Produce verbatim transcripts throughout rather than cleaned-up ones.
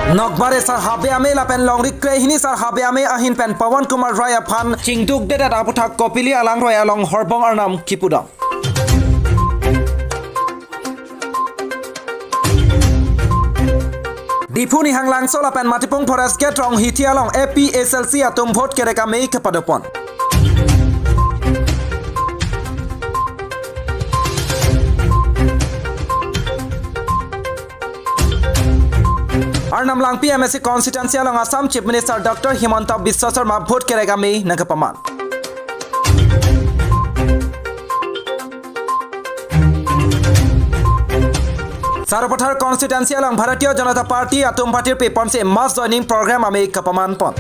Nokbare Sar Habe Amei lapen Longri Krehini Sar Habe Amei ahin pen Pawan Kumar Rai aphan chingduk dedet aputhak Kopili alangroi along horbong arnam kipudam. Diphu Nihanglangso lapen Matipung Forest Gate Rong Hithi along A P H L C atum vote kerek amei kepadopon. Arnam Langpi M A C constituency along Assam Chief Minister Doctor Himanta Biswa Sarma vote kerek amei nangkepaman. Sarupathar constituency along Bharatiya Janata Party atum patirpi ponsi mass joining program amei kepaman pon.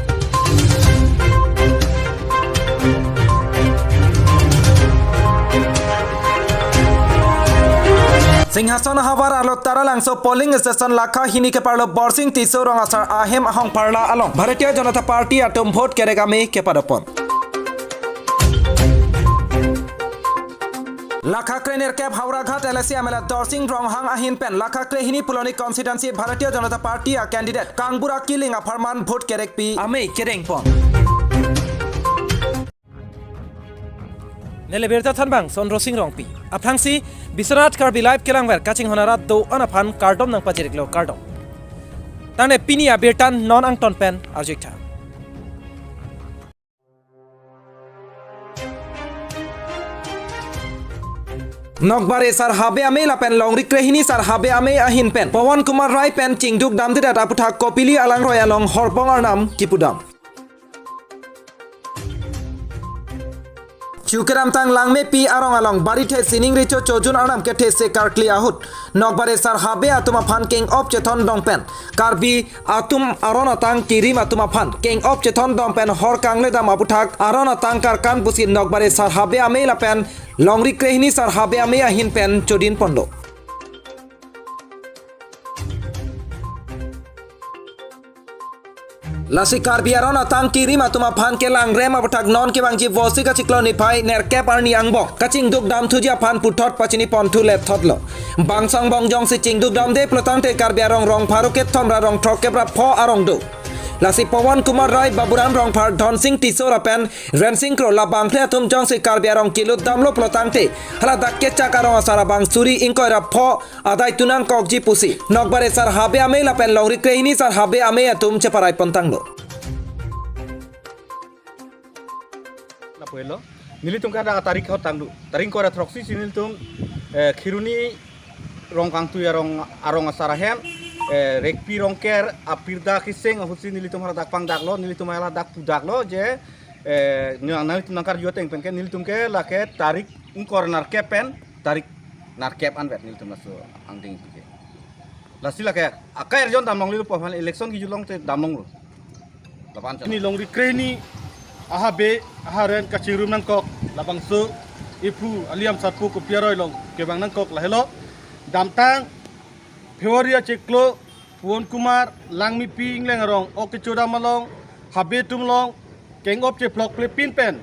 Singhason havar arlo Taralangso polling station lakha hini keparlo Borsing Tisso rong asar ahem ahong parla along Bharatiya Janata Party atum vote kerek amei kepadopon. Lakha krenerkep Howraghat L A C M L A Dorsing Ronghang ahin pen lakha krehini Phuloni constituency Bharatiya Janata Party a candidate Kangbura Killing apharman vote kerekpi amei kerengpon. Neli birta thanbang Sondro Sing Rongpi. Aphrangsi Biswanath Karbi Live kelangver kachinghon arat do-an aphan kardom nangpajiriklo, kardom. Tangte pini abirta non angton pen arjuik tha. Nokbare Sar Habe Amei lapen Longri Krehini Sar Habe Amei ahin pen Pawan Kumar Rai pen chingduk damdedet aputhak Kopili alangroi along horbong arnam kipudam. Chukedamtang Langmepi arong along Barithe sining recho chojun arnam kethe se karkli ahut Nokbare Sar Habe atum aphan keng-op chethondong pen Karbi atum aron atang kirim atum aphan keng-op chethondong pen hor kangledam aputhak aron atang karkan pusi Nokbare Sar Habe Amei lapen Longri Krehini Sar Habe Amei ahin pen chodin ponlo. Lasi Karbi aron atang kirim atum aphan kelangrem aputhak non kevangji Vosik achiklo niphai nerkep arni angbong kachingduk damthuji aphan puthot pachini ponthu lethotlo. Bangso angbong jongsi chingduk damde pulotangte Karbi arong rong pharo kethom ra rong throkkep ra pho arong do. Lasi Pawan Kumar Rai, Baburam Rongphar, Dhonsing Tisso lapen Rensing Kro labangphle atum jongsi Karbi arong kilut damlo pulotangte haladak kechak arong asar abang suri ingkoi ra pho adai tunangkokji pusi Nokbare Sar Habe Amei lapen Longri Krehini Sar Habe Amei atum cheparai pontanglo. Lapuelo, nelitum kada tarik hot tangdu. Tarik kora throksi si nelitum, eh, Kheroni rong kangtui arong, arong asar ahem, eh, Rekpi Rongker apirda kiseng ahutsi nelitum haladak pangdaklo, nelitum haladak pudaklo je, eh, nang, nelitum nangkarju ateng pen ke nelitum ke lake tarik ingkoi nerkep pen tarik nerkep anvet nelitum laso angdeng itu ke. Lasi lake akai arjon damlonglelo pu aphan election kejut longte damlonglo. Lapan chon. Pini Longri Krehini ahabe aharen kachingrum nangkok labangso ephu Aliam Sarpo kopi aroi along kevang nangkok lahelo. Damtang February achiklo Pawan Kumar Langmepi ingleng arong ok kechodam along habe atum along keng-op chephlokplepin pen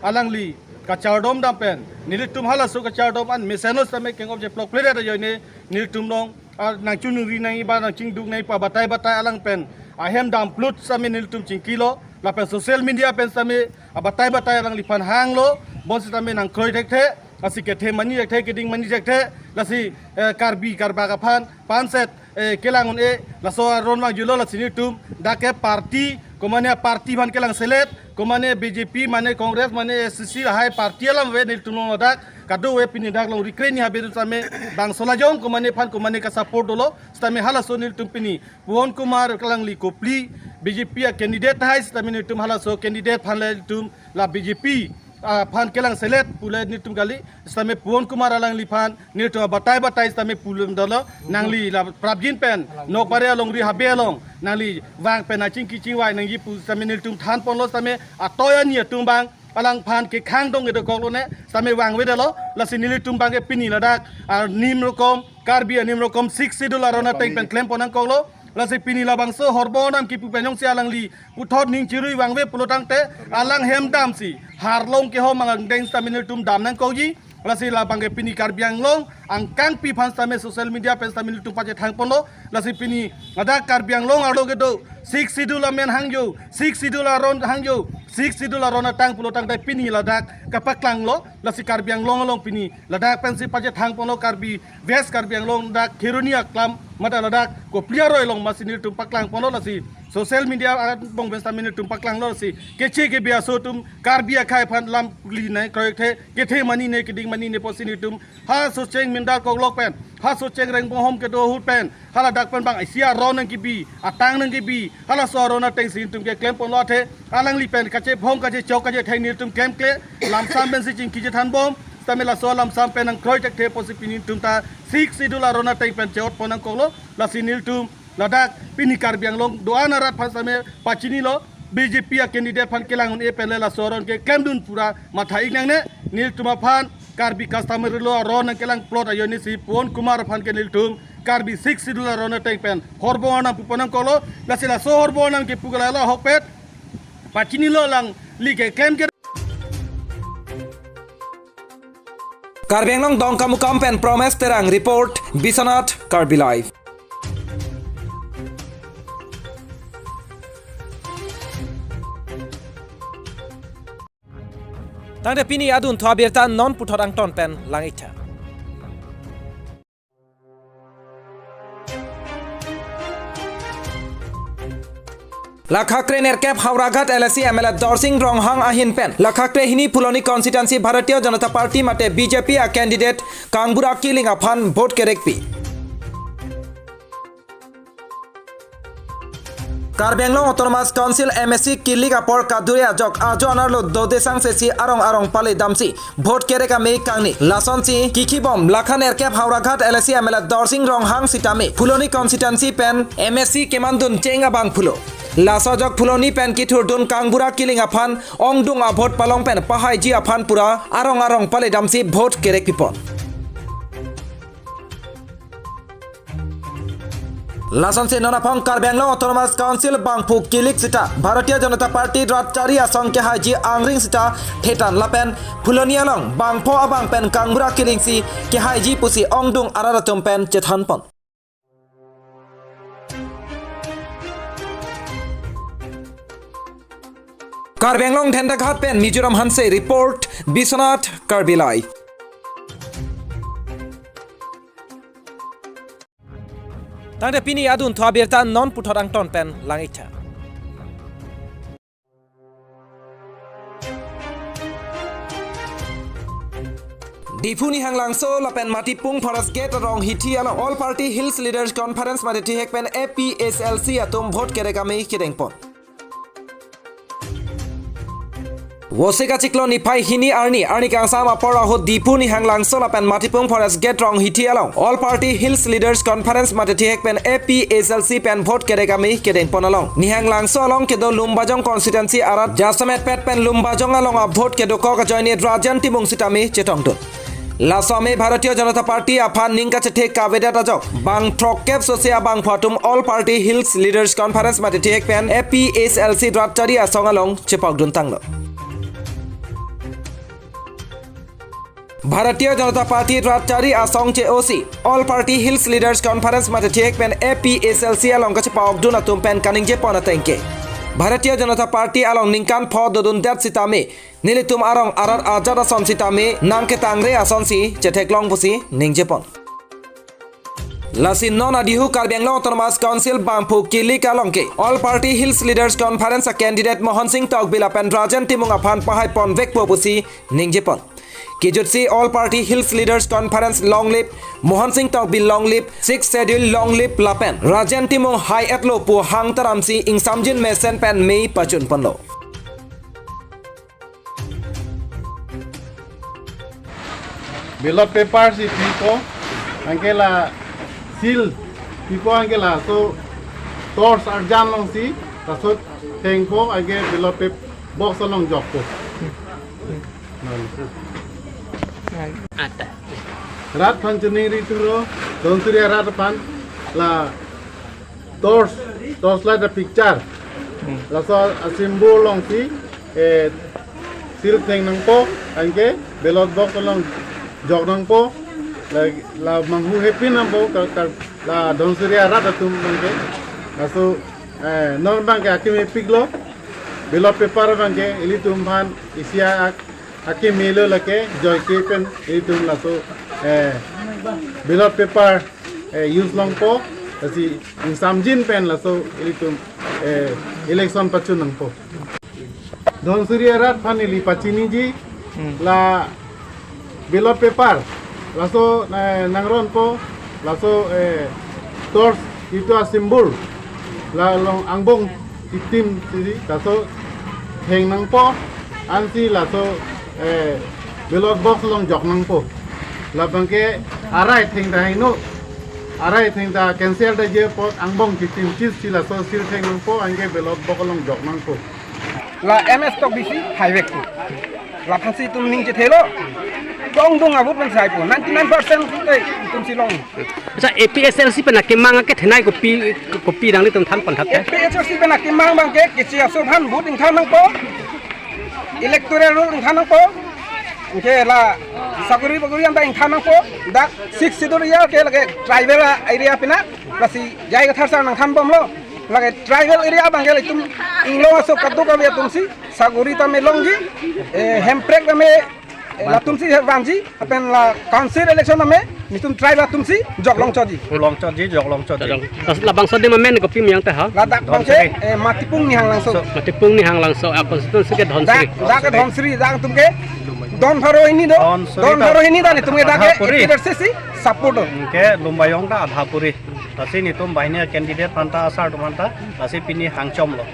alangli kachardom dam pen nelitum halaso kachardom an mesenlo sitame keng-op chephlokpledet ajoine nelitum along, ah, nangchunuri nangji ba nangchingduk nangji pu abatai batai alang pen ahem damplut sitame nelitum chingkilo lapen social media pen sitame abatai batai alangliphan hanglo, bonsitame nangkroi thekthe, lasi kethe mani thekthe, keding mani thekthe, lasi, eh, Karbi Karbak aphan panset, eh, kelang un-e, laso aron vangjulo lasi nelitum dak ke party, komane party aphan kelang selet, komane B J P, mane Congress, mane A C C, lahai party alam ave nelitum along ladak, kadokave pini dak Longri Krehini habe atum sitame bangso lajong, komane aphan, komane kasupport dolo, sitame halaso nelitum pini Pawan Kumar alangli Kopili B J P a candidate tahai sitame nelitum halaso candidate aphan le nelitum la B J P aphan kelang selet pule nelitum kali, sitame Pawan Kumar alangliphan nelitum abatai batai sitame pulum dolo, nangli la prapjin pen Nokbare alongri habe along nangli vang pen achingki chingvai nangji pu sitame nelitum than ponlo sitame atoi ani atum abang alangphan kekhang dong kedo koklone sitame vangvedetlo, lasi nelitum abang ke pini ladak arnim rokom Karbi anim rokom Sixth Schedule aron ateng pen klem pon nangkoklo, lasi pini labangso horbong arnam kipu pen jongsi alangli puthot ning chirui vangve pulotangte alang hem damsi harlong kehom angdeng sitame nelitum dam nangkokji. Lasi labang ke pini Karbi Anglong angkangpi aphan sitame social media pen sitame nelitum pachethang ponlo. Lasi pini ladak Karbi Anglong arlo kedo Sixth Schedule amen hangjo, Sixth Schedule aron hangjo, Sixth Schedule aron atang pulo tangte pini ladak kapaklanglo. Lasi Karbi Anglong along pini ladak pensi pachethang ponlo, Karbi West Karbi Anglong dak Kheroni aklam mate ladak Kopili aroi along masi nelitum paklang ponlo. Lasi social media angbong pen sitame nelitum paklanglo, lasi keche kebi aso atum Karbi akhei aphan lam klinei kroikthe, kethe maninei, keding maninei pusi nelitum ha Socheng Minda koklok pen, ha Socheng Rengbonghom kedo ahut pen, haladak pen bang isi aron nangkebi, atang nangkebi, halaso aron atengsi nelitum keklem ponlo. Athe alangli pen kachephong, kachechok, kachetheng nelitum klemkle, lamsam pensi chingki chethanbom, sitame laso lamsam pen nangkroi thekthe pusi pini nelitum ta Sixth Schedule aron ateng pen che-ot pon nangkoklo. Lasi nelitum ladak pini Karbi Anglong do-an arat aphan sitame pachinilo, B J P a candidate aphan kelang un-e pen le laso aron keklemdun pura matha-ik nangne. Nelitum aphan Karbi Customary Law aron nangkelang plot ajoine si Pawan Kumar aphan ke nelitum Karbi Sixth Schedule aron ateng pen horbong arnam pu pon nangkoklo. Lasi laso horbong arnam kepu ke lahelo ahokpet, pachinilo, alangli keklem ke. Karbi Anglong Dongkamukam pen Promes Terang report, Biswanath Karbi Live. Tangte pini adunthu abirta non puthot angton pen lang-iktha. Lakhakre nerkep Howraghat L A C M L A Dorsing Ronghang ahin pen lakhakre hini Phuloni constituency Bharatiya Janata Party mate B J P a candidate Kangbura Killing aphan vote kerekpi. Karbi Anglong Autonomous Council M A C kilik apor kadure ajok ajo anerlo dodesang sesi arong arong pale damsi vote kerek amei kangni. Lasonsi kikhibom lakha nerkep Howraghat L A C M L A Dorsing Ronghang sitame Phuloni constituency pen M A C kemandun cheng abangphulo. Laso ajok Phuloni pen kithurdun Kangbura Killing aphan ongdung a-vote palong pen pahaiji aphan pura arong arong pale damsi vote kerekpipon. Lasonsi non aphong Karbi Anglong Autonomous Council bangphu kilik sita Bharatiya Janata Party rat chari asong kehaiji angring sita thetan lapen Phuloni along bangpho abang pen Kangbura Killing si kehaiji pusi ongdung arat atum pen chethanpon. Karbi Anglong Dhendaghat pen Mizoram Hanse report, Biswanath Karbi Live. Tangte pini adunthu abirta non puthot angton pen lang-iktha. Diphu Nihanglangso lapen Matipung Forest Gate rong hithi along All Party Hills Leaders Conference mate thihek pen A P H L C atum vote kerek amei kedengpon. Vosik achiklo niphai hini arni, arni kangsam apor ahut Diphu Nihanglangso lapen Matipung Forest Gate rong hithi along All Party Hills Leaders Conference mate thihek pen A P H L C pen vote kerek amei kedengpon along Nihanglangso along kedo Lumbajong constituency arat jasemet pet pen Lumbajong along a-vote kedokok ajoine Rajen Timung sitame chetongdun. Laso amei Bharatiya Janata Party aphan ning kachethe kavedet ajok bang throkkep sose abangphu atum All Party Hills Leaders Conference mate thihek pen A P H L C rat chari asong along chepokdun tanglo. Bharatiya Janata Party rat chari asong che-osi All Party Hills Leaders Conference mate thihek pen A P H L C along kachepokdun atum pen kaningjepon ateng ke, Bharatiya Janata Party along ningkan pho dodundet sitame nelitum arong arat ajat ason sitame nangketangre asonsi chetheklong pusi ningjepon. Lasi non adihu Karbi Anglong Autonomous Council bangphu kilik along ke All Party Hills Leaders Conference a-candidate Mohon Singh Tokbi lapen Rajen Timung aphan pahai ponvekpo pusi ningjepon. Kejutsi All Party Hills Leaders Conference long live, Mohon Singh Tokbi long live, Sixth Schedule long live lapen Rajen Timung hai-etlo pu hang taramsi ingsamjin mesen pen mei pachunponlo. Ballot paper si pipo, anke la seal pipo, anke laso torch arjan alongsi laso thengpo, anke ballot pap-, box along jokpo. Ata. Rat aphan chiningri turo, don suri rat aphan la torch, torch light a-picture. Hmm. Laso a-symbol alongsi, eh, seal theng nangpo, anke ballot box along jok nangpo, la, la manghu hepin nangpo, ka, ka, la Dhansiri arat atum abangke. Laso, eh, non abangke akeme piklo, ballot paper abangke, ilitum aphan isi ak-, akeme lo lake, joike pen, ilitum laso, eh, ballot paper, eh, use longpo, lasi ingsamjin pen laso, ilitum, eh, election pachun nangpo. Dhansiri arat aphan ili pachiniji, Hmm. la ballot paper, laso, eh, nangronpo, laso, eh, torch itum a-symbol, la along angbong itim sisi, laso theng nangpo, ansi laso, eh, ballot box along jok nangpo. Labangke arai thengta heno, arai thengta cancel ta je apot angbong itim chis si laso sil theng nangpo, anke ballot box along jok nangpo. La M S tok bisi highway ko. Laphansi itum ning chethelo. Tongdung abut pen saipo. Ninety-nine percent ke itum si long. Acha, A P H L C pen akemang ke thenei kopi, kopi nanglitum thanpon thap ke? A P H L C pen akemang abangke, keche aso aphan vote ingthan nangpo. Electoral roll ingthan nangpo. Anke la saguri baguri anta ingthan nangpo. Dak Sixth Schedule area ke lake tribal area pina. Lasi J I Kathar sir nangthanbomlo. Lake tribal area abangke itum inglong aso kadokave atumsi saguri tame longji, eh, hemprek tame, eh, latumsi vanji, lapen la council election tame nelitum tribe atumsi jok longchotji. Longchotji, jok longchotji. Jok long. Labangso adim amen kopi meyang ta ha? Ladak abangke, Dhansiri. Eh, Matipung Nihanglangso. So, Matipung Nihanglangso, a constituency ke Dhansiri. Dak, dak ke Dhansiri, dak atumke don pharo hini do. Dhansiri don pharo hini do, nelitumke dak ke Adhapuri. Eighty percent si support do. Anke Lumbajong ta Adhapuri. Lasi nelitum banghini candidate aphanta asar atum aphanta, lasi pini hangchomlo.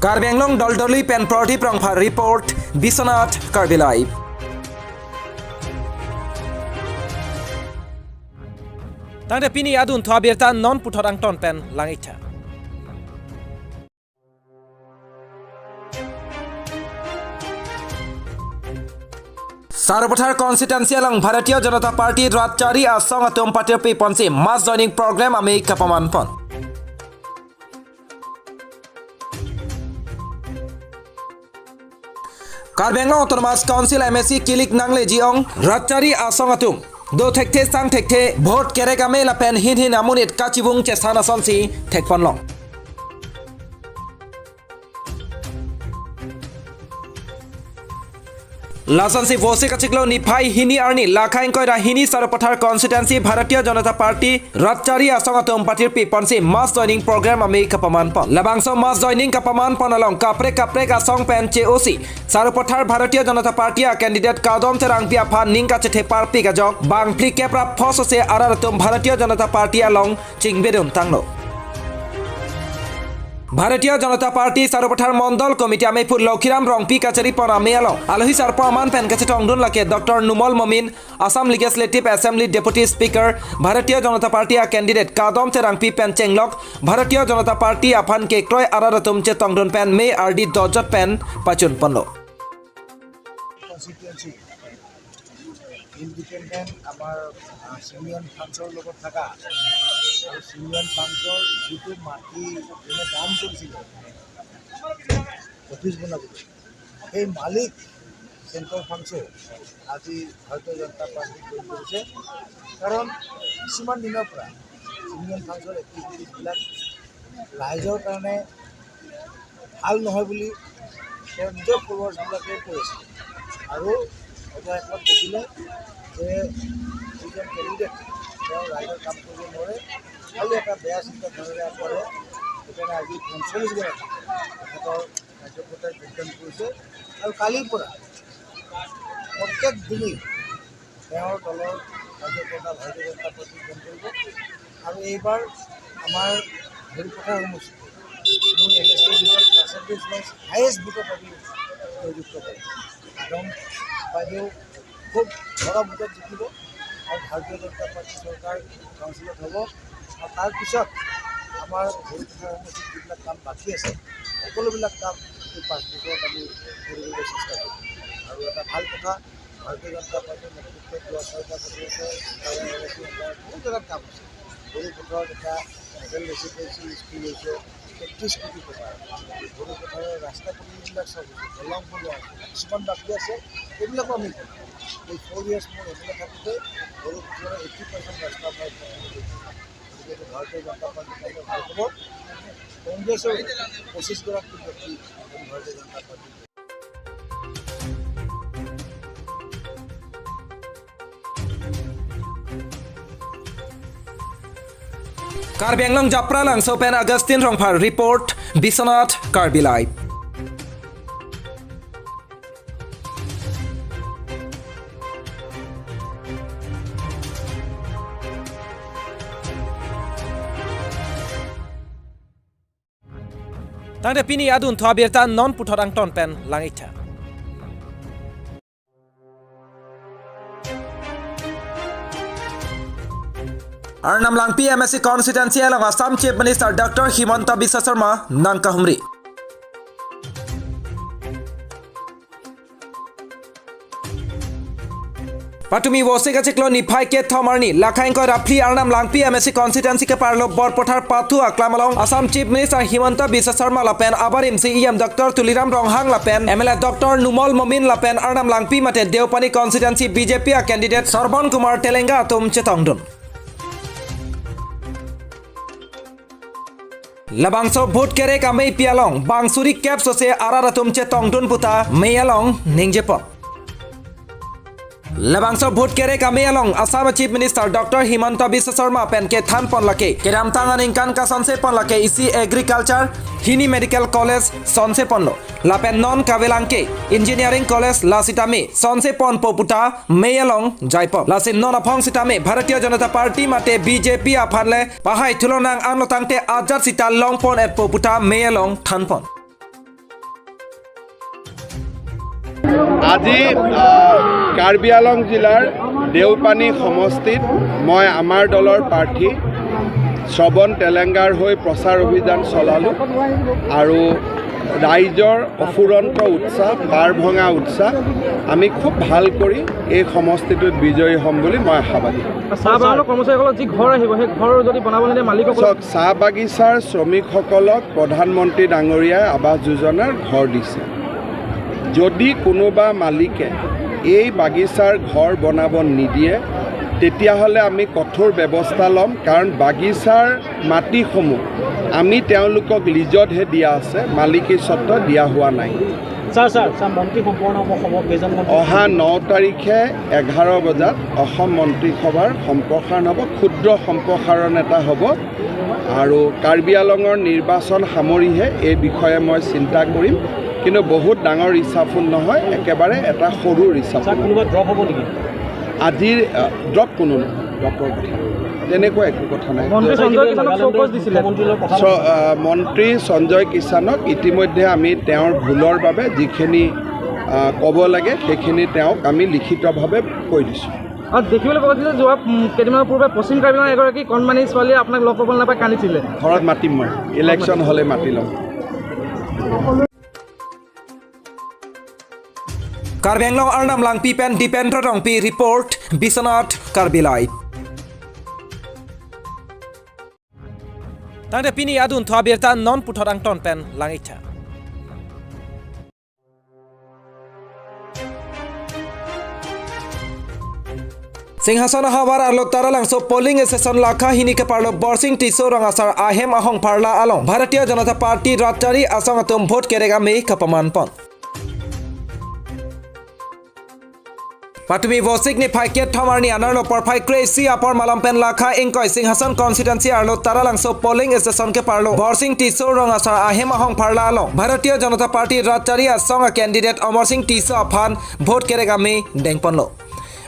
Karbi Anglong Doldoli pen Prodip Rongphar report, Biswanath Karbi Live. Tangte pini adunthu abirta non puthot angton pen lang-iktha. Sarupathar constituency along Bharatiya Janata Party Rat Chari asong atum patirpi ponsi mass joining program amei kapaman pon. Karbi Anglong Autonomous Council M A C kilik nangleji ong Rat Chari asong atum do thekthe sang thekthe vote kerek amei lapen hin hin amonit kachivung chesan asonsi thekponlong. Lasonsi Vosik achiklo niphai hini arni lakhai ingkoi ra hini Sarupathar constituency Bharatiya Janata Party Rat Chari asong atum patirpi ponsi mass joining program amei kapaman pon. Labangso mass joining kapaman pon along kaprek kaprek asong pen che-osi Sarupathar Bharatiya Janata Party a candidate Kadom Terangpi aphan ning kachethe parpik ajok bang phlikep ra phos ose arat atum Bharatiya Janata Party along chingbedun tanglo. Bharatiya Janata Party Sarupathar Mondol Committee ameiphu Lokhiram Rongpi kachari pon amei along alohi sarpo aman pen kachetongdun lake Doctor Numal Momin, Assam Legislative Assembly Deputy Speaker, Bharatiya Janata Party a candidate Kadom Terangpi pen chenglok Bharatiya Janata Party aphan kekroi arat atum chetongdun pen mei ardi dojot pen pachun ponlo. Constituency independent আমাৰ, আহ, চিমিয়ন ফাংছৰ লগত থকা আৰু চিমিয়ন ফাংছৰ যিটো মাটি যোনে দান কৰিছিলে অফিচ বনাবলৈ, সেই মালিক চেণ্ট্ৰেল ফাংছো আজি ভাৰতীয় জনতা পাৰ্টিক জইন কৰিছে। কাৰণ কিছুমান দিনৰ পৰা চিমিয়ন ফাংছৰ এক্টিভিটিছবিলাক ৰাইজৰ কাৰণে ভাল নহয় বুলি তেওঁৰ নিজৰ ফলোৱাৰ্ছবিলাকে কৈ আছে। আৰু অৱশেষত দেখিলে যে যিজন কেণ্ডিডেট তেওঁ ৰাইজৰ কাম কৰিব নোৱাৰে, খালি এটা বেয়া চিন্তাধাৰাৰে আগবাঢ়ে। সেইকাৰণে আজি পঞ্চল্লিছ গৰাকী তেখেতৰ কাৰ্যকৰ্তাই যোগদান কৰিছে। আৰু কালিৰ পৰা প্ৰত্যেক দিনেই তেওঁৰ দলৰ কাৰ্যকৰ্তা ভাৰতীয় জনতা পাৰ্টিত জইন কৰিব। আৰু এইবাৰ আমাৰ হেৰিপথাৰ সমষ্টিত মোৰ এম এছ চিৰ ভিতৰত পাৰ্চেণ্টেজ ৱাইজ হায়েষ্ট ভোটত আমি জয়যুক্ত কৰিম। একদম বাইদেউ খুব বড় ভোটত জিকিব আৰু ভাৰতীয় জনতা পাৰ্টি চৰকাৰ কাউন্সিলত হ'ব। আৰু তাৰপিছত আমাৰ হেৰিপথাৰ সমষ্টিত যিবিলাক কাম বাকী আছে, সকলোবিলাক কাম এই পাঁচ বছৰত আমি কৰিবলৈ চেষ্টা কৰিম। আৰু এটা ভাল কথা, ভাৰতীয় জনতা পাৰ্টিৰ নেতৃত্বত যোৱা ছয়টা বছৰতে আমাৰ এম এছ চিৰ বহুত জেগাত কাম হৈছে। সৰু পথাৰত এটা মডেল ৰেচিডেঞ্চিয়েল স্কুল হৈছে, তেত্ৰিশ কোটি টকা বড়ো পথাৰৰ ৰাস্তা পদূলিবিলাক চব হৈছে, দলং বনোৱা আছে, কিছুমান বাকী আছে, এইবিলাকো আমি কৰিম। এই ফ'ৰ ইয়াৰ্ছ মোৰ এম এল এ থাকোঁতে বড়ো পথাৰৰ এইটি পাৰ্চেণ্ট ৰাস্তা আমাৰ কৰিম। গতিকে এইটো ভাৰতীয় জনতা পাৰ্টিৰ কাৰণে ভাল খবৰ। কংগ্ৰেছৰ পঁচিছগৰাকী ব্যক্তি ভাৰতীয় জনতা পাৰ্টিৰ Karbi Anglong Japralangso pen Augustine Rongphar report, Biswanath Karbi Live. Tangte pini adun thu abirta non puthot angton pen lang-iktha. Arnam Langpi M A C constituency along Assam Chief Minister Doctor Himanta Biswa Sarma nangkahumri. Patumi Vosik achiklo niphai kethom arni, lake ingkoi ra phli Arnam Langpi M A C constituency keparlo Borpathar pathu aklam along Assam Chief Minister Himanta Biswa Sarma lapen abarim C E M Doctor Tuliram Ronghang lapen M L A Doctor Numal Momin lapen Arnam Langpi mate Deopani constituency B J P a candidate Sarbon Kumar Telenga atum chetongdun. Labangso vote kerek ameipi along bang suri kep sose arat atum chetongdun puta mei along ningjepon. Labangso vote kerek amei along Assam Chief Minister Doctor Himanta Biswa Sarma pen kethanpon lake kedamtang aningkan kasonsepon lake isi agriculture, hini medical college sonseponlo. Lapen non kavelang ke engineering college la sitame sonseponpo puta mei along jaipon. Lasi non aphong sitame Bharatiya Janata Party mate B J P aphan le pahai thulonang anlo tangte ajat sita longpon-etpo puta mei along thanpon. আজি, আহ, কাৰ্বি আংলং জিলাৰ দেওপানী সমষ্টিত মই আমাৰ দলৰ প্ৰাৰ্থী শ্ৰৱণ তেলেংগাৰ হৈ প্ৰচাৰ অভিযান চলালোঁ আৰু ৰাইজৰ অফুৰন্ত উৎসাহ, বাৰ ভঙা উৎসাহ, আমি খুব ভাল কৰি এই সমষ্টিটোত বিজয়ী হ'ম বুলি মই আশাবাদী। চাহ বাগানৰ কৰ্মচাৰীসকলৰ যি ঘৰ আহিব, সেই ঘৰ যদি বনাব নিদিয়ে মালিকক চাওক, চাহ বাগিচাৰ শ্ৰমিকসকলক প্ৰধানমন্ত্ৰী ডাঙৰীয়াই আৱাস যোজনাৰ ঘৰ দিছে। যদি কোনোবা মালিকে এই বাগিচাৰ ঘৰ বনাব নিদিয়ে, তেতিয়াহ'লে আমি কঠোৰ ব্যৱস্থা ল'ম, কাৰণ বাগিচাৰ মাটিসমূহ আমি তেওঁলোকক লিজতহে দিয়া আছে, মালিকী স্বত্ব দিয়া হোৱা নাই। ছাৰ, ছাৰ, ছাৰ, মন্ত্ৰী সম্পূৰ্ণ হ'ব, হ'ব, কেইজন মন্ত্ৰী? অহা ন তাৰিখে এঘাৰ বজাত অসম মন্ত্ৰীসভাৰ সম্প্ৰসাৰণ হ'ব, ক্ষুদ্ৰ সম্প্ৰসাৰণ এটা হ'ব আৰু কাৰ্বি আংলঙৰ নিৰ্বাচন সামৰিহে এই বিষয়ে মই চিন্তা কৰিম, কিন্তু বহুত ডাঙৰ reshuffle নহয়, একেবাৰে এটা সৰু reshuffle। ছাৰ, কোনোবা ড্ৰপ হ'ব নেকি? আজিৰ, আ, ড্ৰপ কোনো নহয়, ড্ৰপৰ কথা, তেনেকুৱা একো কথা নাই। মন্ত্ৰী সঞ্জয় কিষাণক চৌকচ দিছিলে। মুখ্যমন্ত্ৰীৰ লগত কথা চ-, আ, মন্ত্ৰী সঞ্জয় কিষাণক ইতিমধ্যে আমি তেওঁৰ ভুলৰ বাবে যিখিনি, আ, ক'ব লাগে সেইখিনি তেওঁক আমি লিখিতভাৱে কৈ দিছোঁ। আৰু দেখিবলৈ পোৱা গৈছিলে যোৱা, উম, কেইদিনমান পূৰ্বে পশ্চিম কাৰ্বি আংলঙৰ এগৰাকী কণমানি ছোৱালীয়ে আপোনাক লগ পাবলৈ নাপাই কান্দিছিলে। ঘৰত মাতিম মই, ইলেকশ্যন হ'লে মাতি ল'ম। Karbi Anglong Arnam Langpi pen Dipendra Rongpi report, Biswanath Karbi Live. Tangte pini adun thu abirta non puthot angton pen lang-iktha. Singhason ahavar arlo Taralangso polling station lakha hini keparlo Borsing Tisso Rong Asar ahem ahongpharla along Bharatiya Janata Party rat chari asong atum vote kerek amei kapamanpon. Patumi Vosik niphai kethom arni anerlo porphai kre-isi apor malom pen lakha ingkoi Singhason constituency arlo Taralangso polling station keparlo Borsing Tisso Rong Asar ahem ahongpharla along Bharatiya Janata Party rat chari asong a candidate Amarsing Tisso aphan vote kerek amei dengponlo.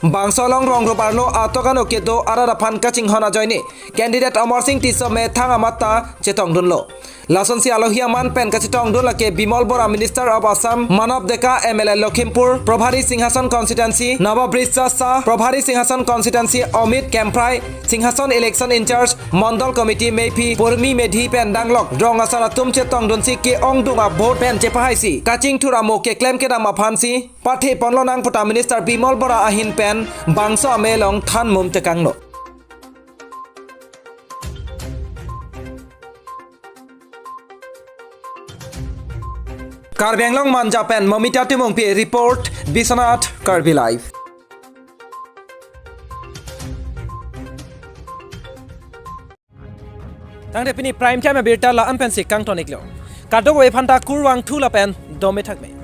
Bangso along rong rup arlo atok ano kedo arat aphan kachinghon ajoine candidate Amarsing Tisso methang amat ta chetongdunlo. Lasonsi alohi aman pen kachetongdun lake Bimal Bora, Minister of Assam, Manav Deka, M L A Lakhimpur, Probhari Singhason Constituency, Nababrisha Shah, Probhari Singhason Constituency, Amit Kemprai, Singhason Election In-charge, Mondol Committee Meiphi Purmi Medhi pen danglok rong asar atum chetongdunsi ke-ongdung a-vote pen chepahaisi kachingthur amo keklem kedam aphansi patheponlonang puta Minister Bimal Bora ahin pen bangso amei along than mum tekanglo. Karbi Anglong Manja pen Momita Timungpi report, Biswanath Karbi Live. Tangte pini prime time abirta la-an pensi kangton-iklo. Kadokave aphanta kurvangthu lapen dome thakme.